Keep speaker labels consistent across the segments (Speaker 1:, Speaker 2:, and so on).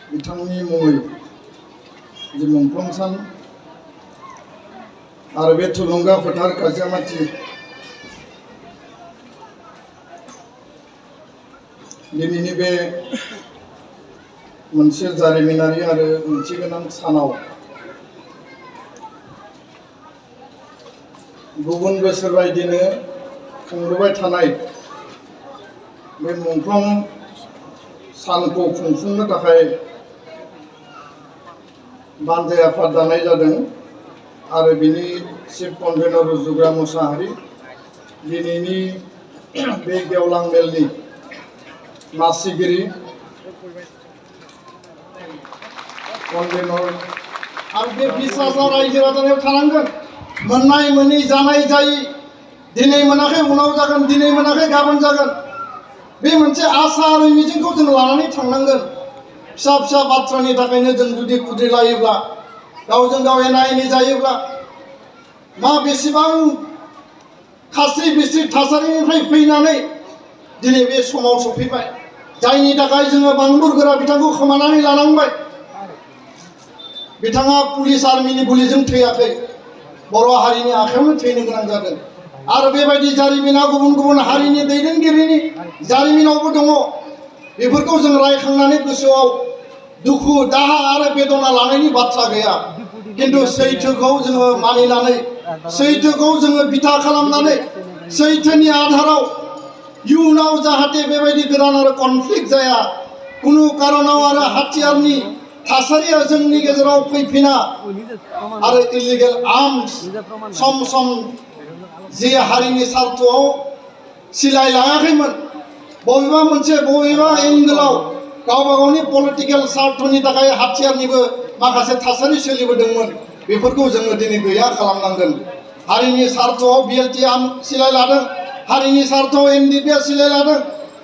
Speaker 1: बिथांनि मुङै जि मुंख्लं सान आरो बे थुलुंगा फोथार काजियामाति दिनैनि बे मोनसे जारिमिनारि आरो ओंथि गोनां सानाव गुबुन बोसोर बायदिनो खुंबोबाय थानाय बे मुंख्लं सानखौ खुंफुंनो थाखाय बानजाय आफाद दानाय जादों आरो बिनि चिफ कनभेनर रुजुग्रा मोसाहारि दिनैनि बे गेवलां मेलनि मासिगिरि कनभेनर
Speaker 2: आरो बे 20,000 रायजो राजानियाव थानांगोन मोननाय मोनै जानाय जायि दिनै मोनाखै उनाव जागोन दिनै मोनाखै गाबोन जागोन बे मोनसे आसा आरो मिजिंखौ जों लानानै थांनांगोन फिसा फिसा बाथ्रानि थाखायनो जों जुदि खुद्रिलायोब्ला गावजों गाव एना एनि जायोब्ला मा बेसेबां खास्रि बिस्रि थासारिनिफ्राय फैनानै दिनै बे समाव सफैबाय जायनि थाखाय जोङो बांबुरगोरा बिथांखौ खोमानानै लानांबाय बिथाङा पुलिस आर्मिनि गुलिजों थैयाखै बर' हारिनि आखायावनो थैनो गोनां जादों आरो बेबायदि जारिमिना गुबुन गुबुन हारिनि दैदेनगिरिनि जारिमिनावबो दङ बेफोरखौ जों रायखांनानै गोसोआव दुखु दाहा आरो बेदना लानायनि बाथ्रा गैया किन्तु सैथोखौ जोङो मानिनानै सैथोखौ जोङो बिथा खालामनानै सैथोनि आधाराव इयुनाव जाहाथे बेबायदि गोदान आरो कनफ्लिक्ट जाया कुनु कारनाव आरो हाथियारनि थासारिया जोंनि गेजेराव फैफिना आरो इलिगेल आर्म्स सम सम जे हारिनि सार्थआव सिलाय लाङाखैमोन बबेबा मोनसे बबेबा एंगेलाव गावबा गावनि पलिटिकेल सार्थनि थाखाय हाथियारनिबो माखासे थासारि सोलिबोदोंमोन बेफोरखौ जोङो दिनै गैया खालामनांगोन हारिनि सार्थआव बिएलटि सिलाय लादों हारिनि सार्थआव एनडिपिआ सिलाय लादों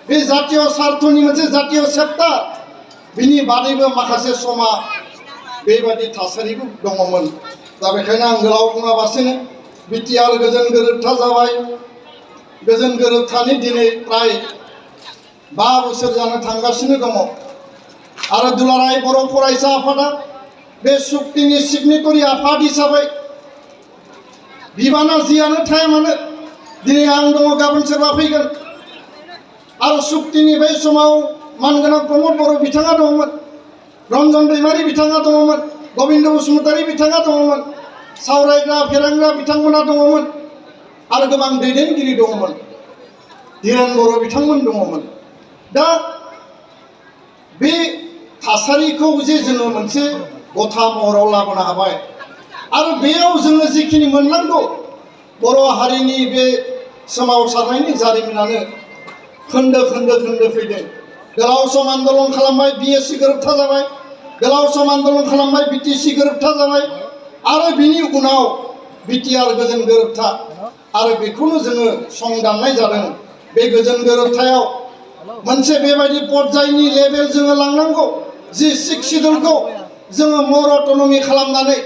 Speaker 2: बे जातीय सार्थनि मोनसे जातीय सेप्टा बिनि बादैबो माखासे समा बेबादि थासारिबो दङमोन दा बेखायनो आं गोलाव बुङाबासिनो बिटिआर गोजोन गोरोबथा जाबाय गोजोन गोरोबथानि दिनै प्राय 5 बोसोर जानो थांगासिनो दङ आरो दुलाराय बर' फरायसा आफादा बे सुक्तिनि सिगनेटरि आफाद हिसाबै बिबाना जियानो थाया मानो दिनै आं दङ गाबोन सोरबा फैगोन आरो सुक्तिनि बै समाव मानगोनां प्रमद बर' बिथाङा दङमोन रन्जन दैमारि बिथाङा दङमोन गबिन्द बसुमतारी बिथाङा दङमोन सावरायग्रा फेरेंग्रा बिथांमोना दङमोन आरो गोबां दैदेनगिरि दङमोन धीरेन बर' बिथांमोन दङमोन दा बे थासारिखौ जे जोङो मोनसे गथा महराव लाबोनो हाबाय आरो बेयाव जोङो जिखिनि मोननांगौ बर' हारिनि बे सोमावसारनायनि जारिमिनानो खोन्दो खोन्दो खोन्दो फैदों गोलाव सम आन्दलन खालामबाय बिएससि गोरोबथा जाबाय गोलाव सम आन्दलन खालामबाय बिटिसि गोरोबथा जाबाय आरो बिनि उनाव बिटिआर गोजोन गोरोबथा आरो बेखौनो जोङो संदाननाय जादों बे गोजोन गोरोबथायाव मोनसे बेबायदि पर्यायनि लेभेल जोङो लांनांगौ जि 6 सिडुलखौ जोङो मर अट'नमि खालामनानै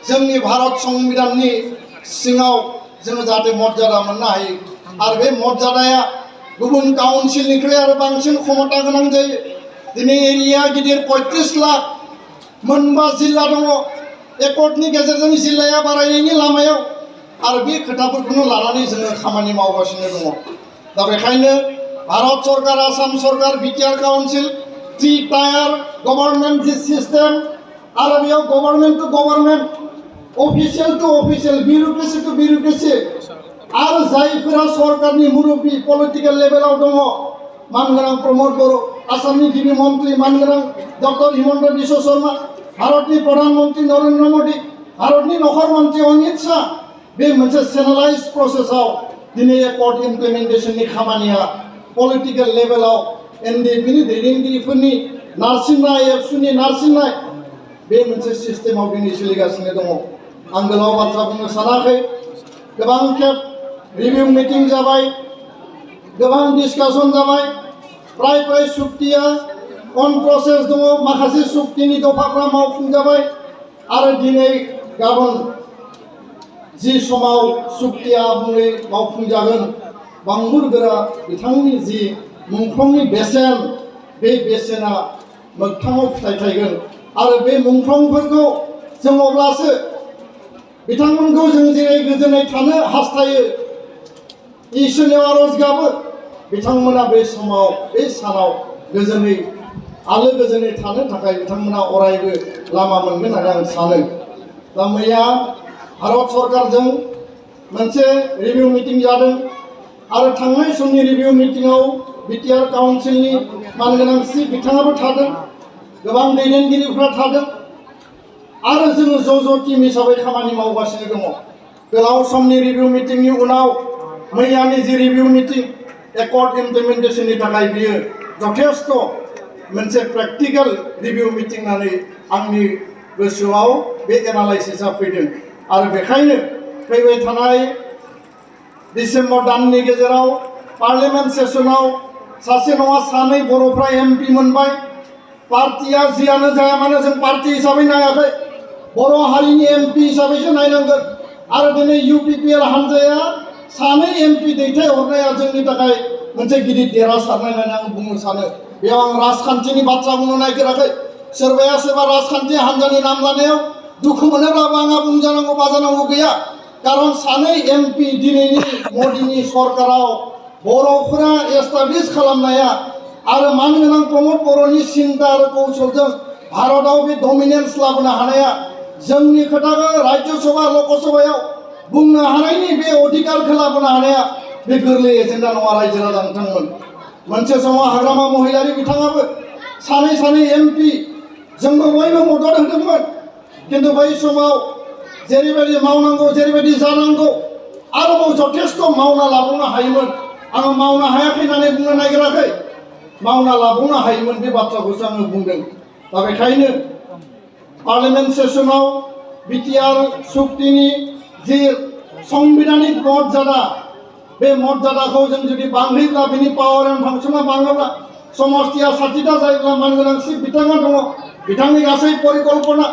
Speaker 2: जोंनि भारत संबिधाननि सिङाव जोङो जाहाथे मर्यादा मोननो हायो आरो बे मर्यादाया गुबुन काउन्सिलनिख्रुइ आरो बांसिन क्षमता गोनां जायो दिनै एरिया गिदिर 35 लाख मोनबा जिल्ला दङ एकर्डनि गेजेरजों जिल्लाया बारायनायनि लामायाव आरो बे खोथाफोरखौनो लानानै जोङो खामानि मावगासिनो दङ दा बेखायनो भारत सरकार आसाम सरकार बिटिआर काउन्सिल 3 टायार गभर्नमेन्ट जि सिस्टेम आरो बेयाव government to government official to official bureaucracy to bureaucracy आरो जायफोरा सरकारनि मुरब्बी पलिटिकेल लेभेलाव दङ मानगोनां प्रमद बर' आसामनि गिबि मन्त्रि मानगोनां डक्टर हिमन्त बिश्व शर्मा भारतनि प्रधानमन्त्रि नरेन्द्र मोदी भारतनि नखर मन्त्रि अमित शाह बे मोनसे चेनेलाइज प्रसेसआव दिनै एकर्ड इमप्लिमेन्टेसननि खामानिया पलिटिकेल लेभेलाव एनडिपिनि दैदेनगिरिफोरनि नारसिननाय एबसुनि नारसिननाय बे मोनसे सिस्टेमाव दिनै सोलिगासिनो दङ आं गोलाव बाथ्रा बुंनो सानाखै गोबां खेब रिभिउ मिटिं जाबाय गोबां डिसकासन जाबाय प्राय सुक्तिया अन प्रसेस दङ माखासे सुक्तिनि दफाफ्रा मावफुंजाबाय आरो दिनै गाबोन जि समाव सुक्तिया आबुङै मावफुंजागोन बांबुरगोरा बिथांनि जि मुंख्लंनि बेसेन बे बेसेना मोगथाङाव फिथाइ थायगोन आरो बे मुंख्लंफोरखौ जों अब्लासो बिथांमोनखौ जों जेरै गोजोनै थानो हास्थायो इसोरनियाव आरज गाबो बिथांमोना बे समाव बे सानाव गोजोनै आलो गोजोनै थानो थाखाय बिथांमोना अरायबो लामा मोनगोन होननानै आं सानो दा मैया भारत सरकारजों मोनसे रिभिउ मिटिं जादों आरो थांनाय समनि रिभिउ मिटिंआव बिटिआर काउन्सिलनि मानगोनां चिफ बिथाङाबो थादों गोबां दैदेनगिरिफ्रा थादों आरो जोङो ज' टीम हिसाबै खामानि मावगासिनो दङ गोलाव समनि रिभिउ मिटिंनि उनाव मैयानि जि रिभिउ मिटिं एकर्ड इमप्लिमेन्टेसननि थाखाय बियो जथेस्थ मोनसे प्रेक्टिकेल रिभिउ मिटिं होननानै आंनि गोसोआव बे एनालाइसिसआ फैदों आरो बेखायनो फैबाय थानाय डिसेम्बर दाननि गेजेराव पार्लियामेन्ट सेसनाव सासे नङा सानै बर'फ्रा एमपि मोनबाय पार्टिया जियानो जाया मानो जों पार्टि हिसाबै नायाखै बर' हारिनि एमपि हिसाबैसो नायनांगोन आरो दिनै इउपिपिएल हानजाया सानै एमपि दैथायहरनाया जोंनि थाखाय मोनसे गिदिर देरहासारनाय होननानै आं बुंनो सानो बेयाव आं राजखान्थिनि बाथ्रा बुंनो नागिराखै सोरबाया सोरबा राजखान्थि हानजानि नाम लानायाव दुखु मोनोब्लाबो आंहा बुंजानांगौ बाजानांगौ गैया कारन सानै एमपि दिनैनि मदिनि सरकाराव बर'फोरा एस्टाब्लिश खालामनाया आरो मानगोनां प्रमद बर'नि सिन्ता आरो कौशलजों भारताव बे डमिनेन्स लाबोनो हानाया जोंनि खोथाखौ राज्य सभा लकसभायाव बुंनो हानायनि बे अधिकारखौ लाबोनो हानाया बे गोरलै एजेन्डा नङा रायजो राजा नोंथांमोन मोनसे समाव हाग्रामा महिलारि बिथाङाबो सानै एमपि जोंबो बयबो मदद होदोंमोन किन्तु बै समाव जेरैबायदि मावनांगौ जेरैबायदि जानांगौ आरोबाव जथेस्थ मावना लाबावनो हायोमोन आङो मावनो हायाखै होननानै बुंनो नागिराखै मावना लाबावनो हायोमोन बे बाथ्राखौसो आङो बुंदों दा बेखायनो पार्लियामेन्ट सेसनाव बिटिआर सुक्तिनि जि संबिधानिक मर्यादा बे मर्यादाखौ जों जुदि बांहोयोब्ला बिनि पावार एन्ड फांसना बाङोब्ला समष्टिया 60टा जायोब्ला मानगोनां चिफ बिथाङा दङ बिथांनि गासै परिकल्पना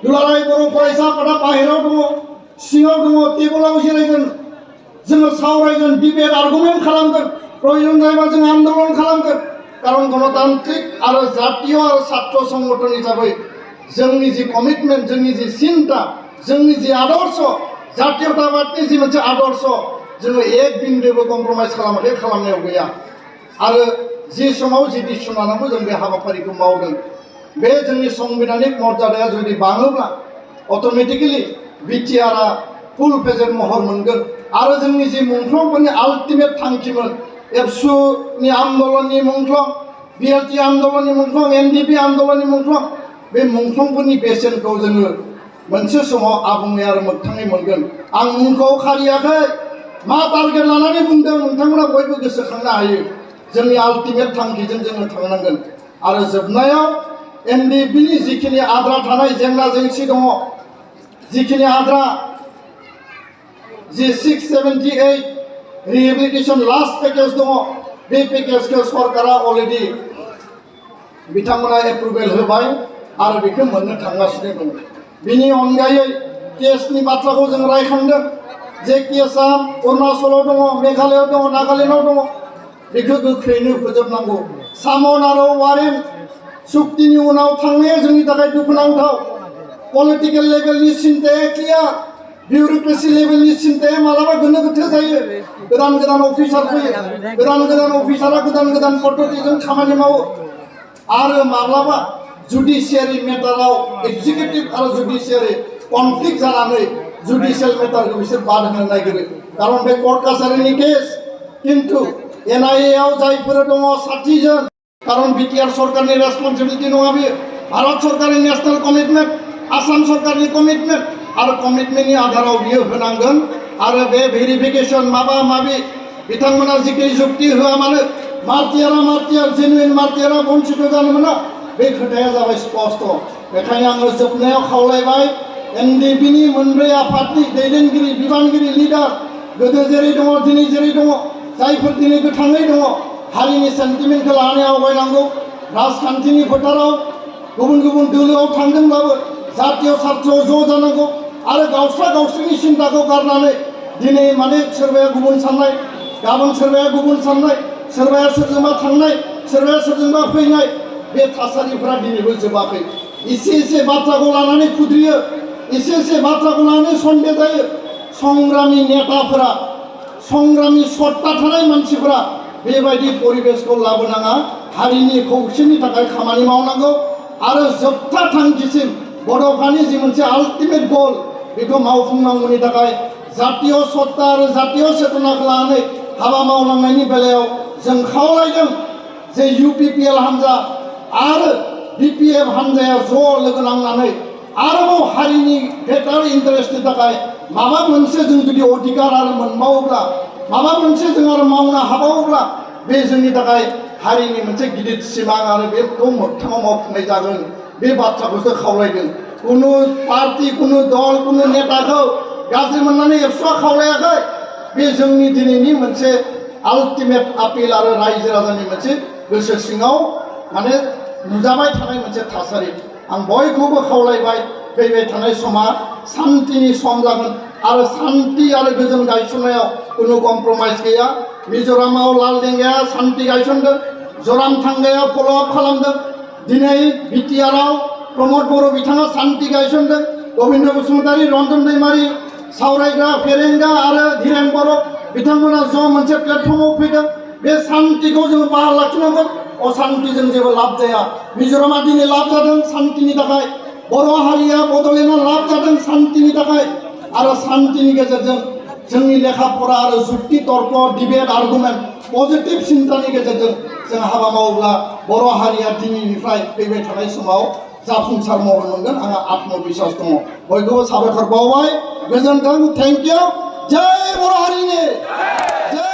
Speaker 2: दुलाराय बर' फरायसा आफादा बाहेराव दङ सिङाव दङ टेबोलाव जिरायगोन जोङो सावरायगोन डिबेट आर्गुमेन्ट खालामगोन प्रयोजन जायोबा जों आन्दोलन खालामगोन कारन गणतान्त्रिक आरो जातीय आरो छात्र संगठन हिसाबै जोंनि जि कमिटमेन्ट जोंनि जि सिन्ता जोंनि जि आदर्श जातीयताबादनि जि मोनसे आदर्श जोङो एक बिन्दोबो कमप्रमाइज खालामाखै खालामनायाव गैया आरो जि समाव जि डिसिसन लानांगौ जों बे हाबाफारिखौ मावदों बे जोंनि संबिधानिक मर्यादाया जुदि बाङोब्ला अट'मेटिकेलि बिटिआरआ फुल फेजेड महर मोनगोन आरो जोंनि जि मुंख्लंफोरनि आल्टिमेट थांखिमोन एबसुनि आन्दलननि मुंख्लं बिएलटि आन्दलननि मुंख्लं एनडिपि आन्दलननि मुंख्लं बे मुंख्लंफोरनि बेसेनखौ जोङो मोनसे समाव आबुङै आरो मोगथाङै मोनगोन आं मुंखौ खारियाखै मा टारगेट लानानै बुंदों नोंथांमोना बयबो गोसोखांनो हायो जोंनि आल्टिमेट थांखिजों जोङो थांनांगोन आरो जोबनायाव एनडिपिनि जिखिनि आद्रा थानाय जेंना जेंसि दङ जिखिनि आद्रा जि 678 रिहेबिलिटेसन लास्ट पेकेज दङ बे पेकेजखौ सरकारा अलरेडि बिथांमोना एप्रुभेल होबाय आरो बेखौ मोननो थांगासिनो दङ बिनि अनगायै केसनि बाथ्राखौ जों रायखांदों जे केसआ अरुणाचलाव दङ मेघालयआव दङ नागालेण्डआव दङ बेखौ गोख्रैनो फोजोबनांगौ सामन आरो वारेन सुक्तिनि उनाव थांनाया जोंनि थाखाय दुखुनांथाव पलिटिकेल लेभेलनि सिन्ताया क्लियार बिउरोक्रेसि लेभेलनि सिन्ताया मालाबा गोनो गोथो जायो गोदान अफिसार फैयो गोदान अफिसारा गोदान पद्धतिजों खामानि मावो आरो माब्लाबा जुडिशियारि मेटाराव एक्जिकिउटिभ आरो जुडिशियारि कनफ्लिक्ट जानानै जुडिशियेल मेटारखौ बिसोर बाद होनो नागिरो कारन बे कर्ट कासारिनि केस किन्तु एनआइए आव जायफोर दङ 60 जन कारन बिटिआर सरकारनि रेसपन्सिबिलिटि नङा बेयो भारत सरकारनि नेशनेल कमिटमेन्ट आसाम सरकारनि कमिटमेन्ट आरो कमिटमेन्टनि आधाराव बियो होनांगोन आरो बे भेरिफिकेसन माबा माबि बिथांमोना जिखि जुक्ति होआ मानो मार्टियार जेनुइन मार्टियारा बन्चित जानो मोना बे खोथाया जाबाय स्पष्ट बेखायनो आङो जोबनायाव खावलायबाय एनडिपिनि मोनब्रै आफादनि दैदेनगिरि बिबानगिरि लिडार गोदो जेरै दङ दिनै जेरै दङ जायफोर दिनै गोथाङै दङ हारिनि सेन्टिमेन्टखौ लानानै आवगायनांगौ राजखान्थिनि फोथाराव गुबुन दोलोआव थांदोंब्लाबो जातीय सार्थआव ज' जानांगौ आरो गावस्रानि सिन्ताखौ गारनानै दिनै माने सोरबाया गुबुन साननाय गाबोन सोरबाया गुबुन साननाय सोरबाया सोरजोंबा थांनाय सोरबाया सोरजोंबा फैनाय बे थासारिफोरा दिनैबो जोबाखै एसे एसे बाथ्राखौ लानानै खुद्रियो एसे एसे बाथ्राखौ लानानै सन्देह जायो संग्रामी नेताफोरा संग्रामी सत्ता थानाय मानसिफोरा बेबायदि परिबेशखौ लाबोनाङा हारिनि खौसेनि थाखाय खामानि मावनांगौ आरो जोबथा थांखिसिम बड'फानि जि मोनसे आल्टिमेट गल बेखौ मावफुंनांगौनि थाखाय जातीय सत्ता आरो जातीय चेतनाखौ लानानै हाबा मावलांनायनि बेलायाव जों खावलायदों जे UPPL हान्जा आरो BPF हान्जाया ज' लोगो नांनानै आरोबाव हारिनि बेटार इन्टारेस्टनि थाखाय माबा मोनसे जों जुदि अधिकार आरो मोनबावोब्ला माबा मोनसे जों आरो मावनो हाबावोब्ला बे जोंनि थाखाय हारिनि मोनसे गिदिर सिमां आरो बेखौ मोगथाङाव मावफुंनाय जागोन बे बाथ्राखौसो खावलायदों कुनु पार्टी कुनु दल कुनु नेताखौ गाज्रि मोननानै एबसुआ खावलायाखै बे जोंनि दिनैनि मोनसे आल्टिमेट आपिल आरो रायजो राजानि मोनसे गोसो सिङाव माने नुजाबाय थानाय मोनसे थासारि आं बयखौबो खावलायबाय फैबाय थानाय समा शान्तिनि सम जागोन आरो शान्ति आरो गोजोन गायसननायाव कुनु कमप्रमाइज गैया मिज'रामाव लालदेंगाया शान्ति गायसनदों जरामथांगाया फल'आप खालामदों दिनै बिटिआरआव प्रमद बर' बिथाङा शान्ति गायसनदों गबिन्द बसुमतारी रन्जन दैमारी सावरायग्रा फेरेंगा आरो धीरेन बर' बिथांमोना ज' मोनसे प्लेटफर्माव फैदों बे शान्तिखौ जोङो बाहा लाखिनांगोन अशान्तिजों जेबो लाब जाया मिज'रामा दिनै लाब जादों शान्तिनि थाखाय बर' हारिया बड'लेण्डआ लाब जादों शान्तिनि थाखाय आरो शान्तिनि गेजेरजों जोंनि लेखा फरा आरो जुक्ति तर्क डिबेट आर्गुमेन्ट पजिटिभ सिन्तानि गेजेरजों जों हाबा मावोब्ला बर' हारिया दिनैनिफ्राय फैबाय थानाय समाव जाफुंसार महर मोनगोन आंहा आत्मबिश्वास दङ बयखौबो साबायखर बावबाय गोजोन्थों थेंक इउ जय बर' हारिनि जय